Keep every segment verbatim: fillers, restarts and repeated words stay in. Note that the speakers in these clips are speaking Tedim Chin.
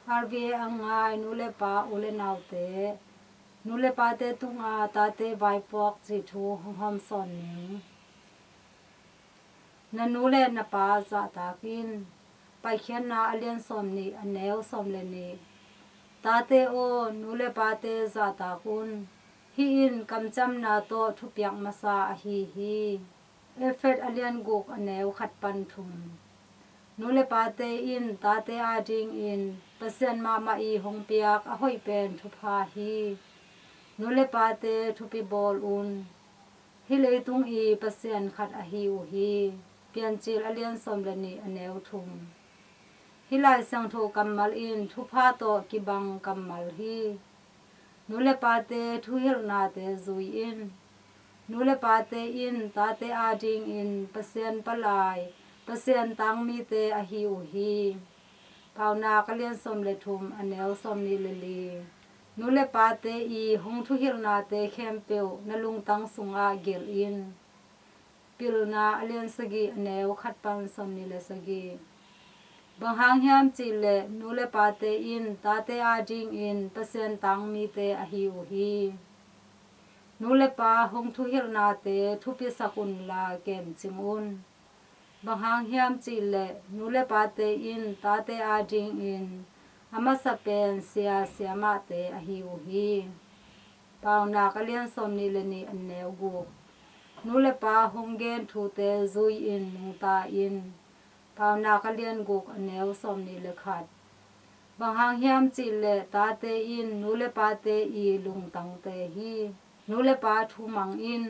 R V A a ngai nu le pa, u le naute, nu le pate tunga tate vaipuak cih thu hong hawm sawn ning. Na nu le na pa zahtak in. Paikhiatna a lian sawm nih, a neu sawm le nih. Tate aw, nu le pate zahtak un. Hih in kamciamna tawh thupiak masa ahi hi. Efet a lian guk, a neu khat pan thum. Nu le pate in tate adingin Pasian mahmah i hong piak a hoih pen thupha hi. Nu le pate thupi bawl un. Hih leitung i Pasian khat ahi uh hi. Piancil a lian sawm le nih, a neu thum. Hih Lai Siangtho kammal in thupha tawh kibang kammal hi. Nu le pate thuhilhnate zui in. Nu le pate in tate adingin Pasian palai, Pasian tangmite ahi uh hi. Paunak a lian sawm le thum, a neu sawm nih le li. Nu le pate i hong thuhilhnate khempeuh na lungtang sungah gelh in. Pilna a lian sagih, a neu khat pan sawm nih le sagih. Bang hang hiam cihleh nu le pate in tate adingin Pasian tangmite ahi uh hi. Nu le pa hong thuhilhnate thupisak unla kemcing un. Bang hang hiam cihleh nu le pate in tate adingin a masa pen sia siamahte ahi uh hi. Paunak a lian sawm nih le nih, a neu guk. Nu le pa hong gen thute zui-in nungta in. Paunak a lian guk, a neu sawm nih le khat. Bang hang hiam cihleh tate in nu le pate i lungtangte hi. Nu le pa thumang in.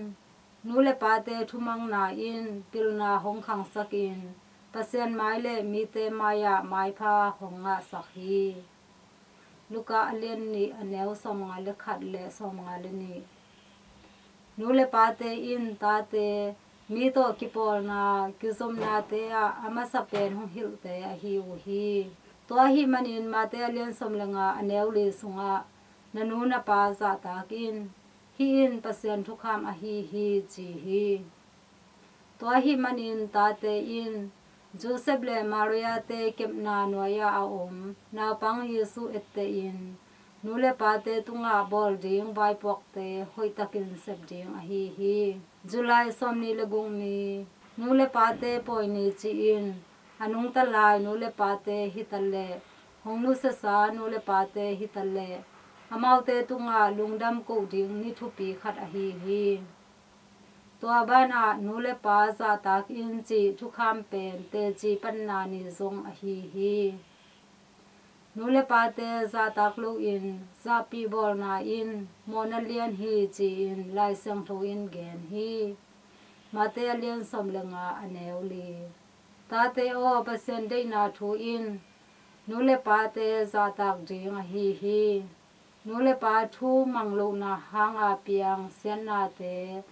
Nu le pate thumangna in pilna hong khangsakin Pasian mai le mite mai-ah maipha hong ngahsak hi. Luka a lian nih, a neu sawmnga le khat le sawmnga le nih. Nu le pate in tate mi tawh kipawlna, kizopnate ah a masa pen hong hilhte ahi uh hi. Tua ahih manin Mate a lian sawm le nga, a neu li sungah na nu na pa zahtak in. Hih in Pasian thukham ahi hi, ci hi. Tua ahih manin tate in Joseph le Maria-te kepna nuai-ah a om naupang Jesu ettehin nu le pate tungah bawl ding vaipuakte hoihtakin sep ding ahi hi. July sawmnih le guk ni, nu le pate pawi ni ci-in a nungta lai nu le pate hitaleh, hong nusiasa nu le pate hitaleh, amaute tungah lungdam koh ding ni thupi khat ahi hi. Tua banah nu le pa zahtak in cih thukham pen teci panna ni zong ahi hi. Nu le pate zahtak loin zahpih bawlna in mawhna lian hi, ci-in Lai Siangtho in gen hi. Mate a lian sawm le nga, a neu li. Tate aw, Pasian deihna thu in nu le pate zahtak ding ahi hi. Nu le pa thu mang lohna hanga piang siatnate,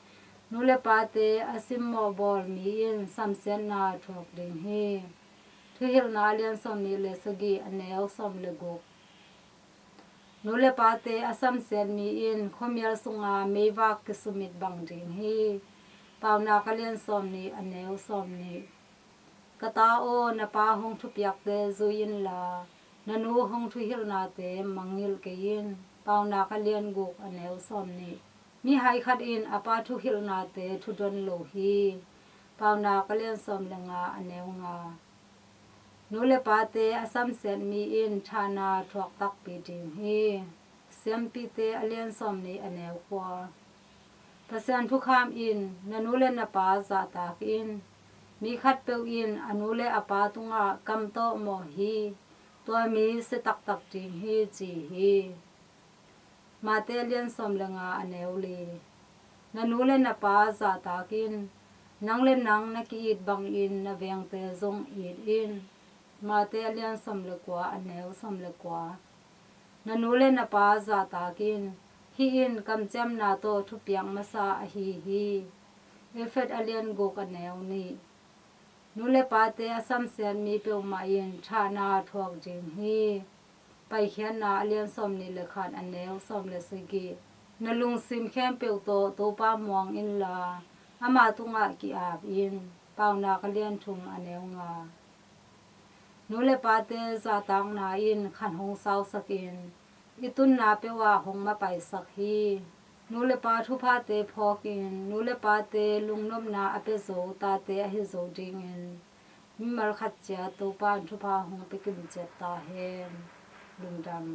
nu le pate a simmawh bawl mi in samsiatna thuak ding hi. Thuhilhna a lian sawmnih le sagih, a neu sawm le guk. Nu le pate a samsiat mi in khuamial sunga meivak kisumit bang ding hi. Paunak a lian sawmnih, a neu sawmnih. Ka ta aw, na pa hong thupiakte zui inla, na nu hong thuhilhnate mangngilh kei in. Paunak a lian guk, a neu sawmnih. Mihai khat in a pa thuhilhnate thudon lo hi. Paunak a lian sawm le nga, a neu nga. Nu le pate a samsiat mi in thahna thuak takpi ding hi. Siampite a lian sawmnih, a neu kua. Pasian thukham in na nu le na pa zahtak in. Mi khatpeuh in a nu le a pa tungah kam tawh mawh hi. Tua mi si taktak ding hi, ci hi. Mate a lian sawm le nga, a neu li. Na nu le na pa zahtak in. Nang le nang na ki-it bangin na vengte zong it in. Mate a lian sawm le kua, a neu sawm le kua. Na nu le na pa zahtak in. Hih in kamciamna tawh thupiak masa ahi hi. Efet a lian guk, a neu nih. Nu le pate a samsiat mi peuhmah in thahna thuak ding hi. Paikhiatna a lian sawmnih le khat, a neu sawm le sagih. Na lungsim khempeuh tawh Topa muang inla, ama tungah ki-ap in. Paunak a lian thum, a neu nga. Nu leh pate zahtakna in khan hong sausakin, ih tunna peuh ah hong mapaisak hi. Nu leh pa thuphate phawkin, nu leh pate lungnopna a piazo tate ahi zo dingin, mimal khat ciat Topa'n thupha hong pia kim ciat ta hen. Lungdam.